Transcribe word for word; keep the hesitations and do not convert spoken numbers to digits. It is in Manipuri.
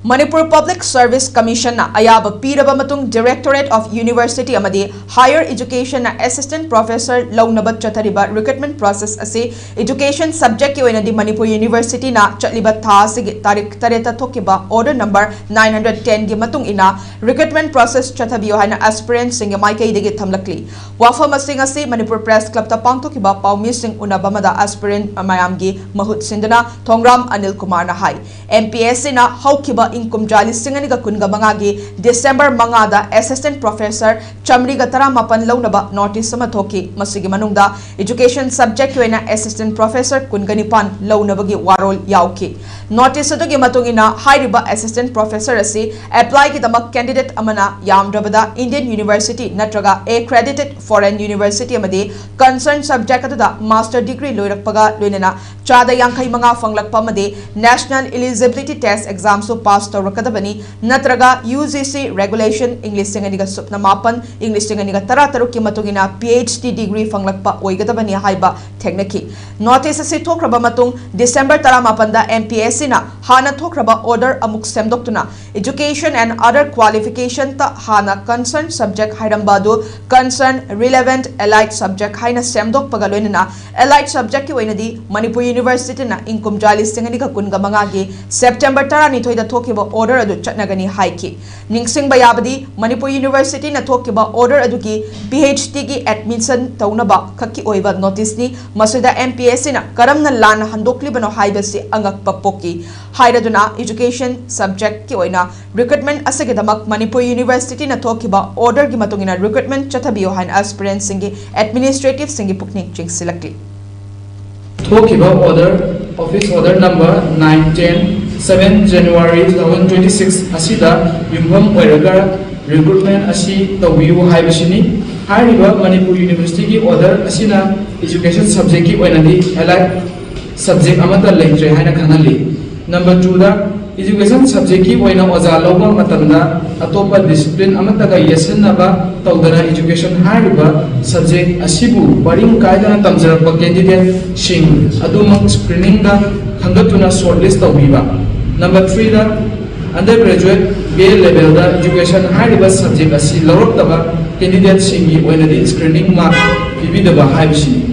Manipur Public Service Commission ꯅ ꯑꯌꯥꯕ ꯄꯤꯔꯕ ꯃꯇꯨꯡ Directorate of University ꯑꯃꯗꯤ Higher Education ꯅ Assistant Professor ꯂꯧꯅꯕ ꯆꯠꯊꯔꯤꯕ recruitment process ꯑꯁꯤ education subject ꯀꯤ ꯑꯣꯏꯅꯗꯤ ꯃꯅꯤꯄꯨꯔ University ꯅ ꯆꯠꯂꯤꯕ ꯊꯥ ꯑꯁꯤꯒꯤ ꯇꯥꯔꯤꯛ ꯇꯔꯦꯠꯇ ꯊꯣꯛꯈꯤꯕ order number nine hundred ten ꯒꯤ ꯃꯇꯨꯡ ꯏꯟꯅ recruitment process ꯆꯠꯊꯕꯤꯌꯨ ꯍꯥꯏꯅ aspirant ꯁꯤꯡꯒꯤ ꯃꯥꯏꯀꯩꯗꯒꯤ ꯊꯝꯂꯛꯂꯤ꯫ ꯋꯥꯐꯝ ꯑꯁꯤ ꯉꯁꯤ ꯃꯅꯤꯄꯨꯔ Press Club ꯇ ꯄꯥꯡꯊꯣꯛꯈꯤꯕ ꯄꯥꯎꯃꯤꯁꯤꯡ ꯎꯅꯕ ꯑꯃꯗ aspirant ꯃꯌꯥꯝꯒꯤ ꯃꯍꯨꯠ ꯁꯤꯟꯗꯨꯅ ꯊꯣꯡꯒ꯭ꯔꯥꯝ ꯑꯅꯤꯜ ꯀꯨꯃꯥꯔꯅ ꯍꯥꯏ꯫ M P S C ꯅ ꯍꯧꯈꯤꯕ ꯏꯪ ꯀꯨꯝꯖꯥ ꯂꯤꯁꯤꯡ ꯑꯅꯤꯒ ꯀꯨꯟꯒ ꯃꯉꯥꯒꯤ December ꯃꯉꯥꯗ Assistant Professor ꯆꯥꯃꯔꯤꯒ ꯇꯔꯥꯃꯥꯄꯟ ꯂꯧꯅꯕ notice ꯑꯃ ꯊꯣꯛꯈꯤ꯫ ꯃꯁꯤꯒꯤ ꯃꯅꯨꯡꯗ education subject ꯀꯤ ꯑꯣꯏꯅ Assistant Professor ꯀꯨꯟꯒ ꯅꯤꯄꯥꯟ ꯂꯧꯅꯕꯒꯤ ꯋꯥꯔꯣꯜ ꯌꯥꯎꯈꯤ꯫ Notice ꯑꯗꯨꯒꯤ ꯃꯇꯨꯡ ꯏꯟꯅ ꯍꯥꯏꯔꯤꯕ Assistant Professor ꯑꯁꯤ apply ꯒꯤꯗꯃꯛ candidate ꯑꯃꯅ ꯌꯥꯝꯗ꯭ꯔꯕꯗ Indian University ꯅꯠꯇ꯭ꯔꯒ accredited foreign university ꯑꯃꯗꯤ concerned subject ꯑꯗꯨꯗ master degree ꯂꯣꯏꯔꯛꯄꯒ ꯂꯣꯏꯅꯅ ꯆꯥꯗ ꯌꯥꯡꯈꯩ ꯃꯉꯥ ꯐꯪꯂꯛꯄ ꯑꯃꯗꯤ National Eligibility Test exam ꯁꯨ pass ꯇꯧꯔꯛꯀꯗꯕꯅꯤ, ꯅꯠꯇ꯭ꯔꯒ U G C regulation ꯏꯪ ꯂꯤꯁꯤꯡ ꯑꯅꯤꯒ ꯁꯨꯞꯅ ꯃꯥꯄꯟ, ꯏꯪ ꯂꯤꯁꯤꯡ ꯑꯅꯤꯒ ꯇꯔꯥ ꯇꯔꯨꯛꯀꯤ ꯃꯇꯨꯡ ꯏꯟꯅ P H D degree ꯐꯪꯂꯛꯄ ꯑꯣꯏꯒꯗꯕꯅꯤ ꯍꯥꯏꯕ ꯊꯦꯡꯅꯈꯤ꯫ Notice ꯑꯁꯤ ꯊꯣꯛꯈ꯭ꯔꯕ ꯃꯇꯨꯡ December ꯇꯔꯥꯃꯥꯄꯟꯗ M P S C ꯅ ꯍꯥꯟꯅ ꯊꯣꯛꯈ꯭ꯔꯕ order ꯑꯃꯨꯛ ꯁꯦꯝꯗꯣꯛꯇꯨꯅ education and other qualification ꯇ ꯍꯥꯟꯅ concerned subject ꯍꯥꯏꯔꯝꯕ ꯑꯗꯨ concerned relevant allied subject ꯍꯥꯏꯅ ꯁꯦꯝꯗꯣꯛꯄꯒ ꯂꯣꯏꯅꯅ allied subject ꯀꯤ ꯑꯣꯏꯅꯗꯤ ꯃꯅꯤꯄꯨꯔ University ꯅ ꯏꯪ ꯀꯨꯝꯖꯥ ꯂꯤꯁꯤꯡ ꯑꯅꯤꯒ ꯀꯨꯟꯒ ꯃꯉꯥꯒꯤ September ꯇꯔꯥꯅꯤꯊꯣꯏꯗ ꯊꯣꯛꯈꯤꯕ order ꯑꯗꯨ ꯆꯠꯅꯒꯅꯤ ꯍꯥꯏꯈꯤ꯫ ꯅꯤꯡꯁꯤꯡꯕ ꯌꯥꯕꯗꯤ ꯃꯅꯤꯄꯨꯔ University ꯅ ꯊꯣꯛꯈꯤꯕ order ꯑꯗꯨꯒꯤ P H D ꯒꯤ admission ꯇꯧꯅꯕ ꯈꯛꯀꯤ ꯑꯣꯏꯕ notice ꯅꯤ꯫ ꯃꯁꯤꯗ M P S C ꯅ ꯀꯔꯝꯅ ꯂꯥꯟꯅ ꯍꯟꯗꯣꯛꯂꯤꯕꯅꯣ ꯍꯥꯏꯕꯁꯤ ꯑꯉꯛꯄ ꯄꯣꯛꯈꯤ꯫ ꯍꯥꯏꯔꯗꯨꯅ education subject ꯀꯤ ꯑꯣꯏꯅ recruitment ꯑꯁꯤꯒꯤꯗꯃꯛ ꯃꯅꯤꯄꯨꯔ University ꯅ ꯊꯣꯛꯈꯤꯕ order ꯒꯤ ꯃꯇꯨꯡ ꯏꯟꯅ recruitment ꯆꯠꯊꯕꯤꯌꯨ ꯍꯥꯏꯅ aspirant ꯁꯤꯡꯒꯤ administrative ꯁꯤꯡꯒꯤ ꯄꯨꯛꯅꯤꯡ ꯆꯤꯡꯁꯤꯜꯂꯛꯂꯤ꯫ ꯊꯣꯛꯈꯤꯕ order, office order number nine ten, seven January two thousand twenty-six ꯑꯁꯤꯗ ꯌꯨꯝꯐꯝ ꯑꯣꯏꯔꯒ recruitment ꯑꯁꯤ ꯇꯧꯕꯤꯌꯨ ꯍꯥꯏꯕꯁꯤꯅꯤ꯫ ꯍꯥꯏꯔꯤꯕ ꯃꯅꯤꯄꯨꯔ University ꯒꯤ order ꯑꯁꯤꯅ education subject ꯀꯤ ꯑꯣꯏꯅꯗꯤ allied subject ꯑꯃꯠꯇ ꯂꯩꯇ꯭ꯔꯦ ꯍꯥꯏꯅ ꯈꯪꯍꯜꯂꯤ꯫ Number two ꯗ, education subject ꯀꯤ ꯑꯣꯏꯅ ꯑꯣꯖꯥ ꯂꯧꯕ ꯃꯇꯝꯗ ꯑꯇꯣꯞꯄ discipline ꯑꯃꯠꯇꯒ ꯌꯦꯠꯁꯤꯟꯅꯕ ꯇꯧꯗꯅ education ꯍꯥꯏꯔꯤꯕ subject ꯑꯁꯤꯕꯨ ꯃꯔꯤꯡ ꯀꯥꯏꯗꯅ ꯇꯝꯖꯔꯛꯄ candidate ꯁꯤꯡ ꯑꯗꯨꯃꯛ screening ꯗ ꯈꯟꯒꯠꯇꯨꯅ shortlist ꯇꯧꯕꯤꯕ꯫ Number three the, Undergraduate B A levelꯗ education ꯍꯥꯏꯔꯤꯕ subject ꯑꯁꯤ ꯂꯧꯔꯛꯇꯕ candidateꯁꯤꯡꯒꯤ ꯑꯣꯏꯅꯗꯤ screening mark ꯄꯤꯕꯤꯗꯕ ꯍꯥꯏꯕꯁꯤꯅꯤ꯫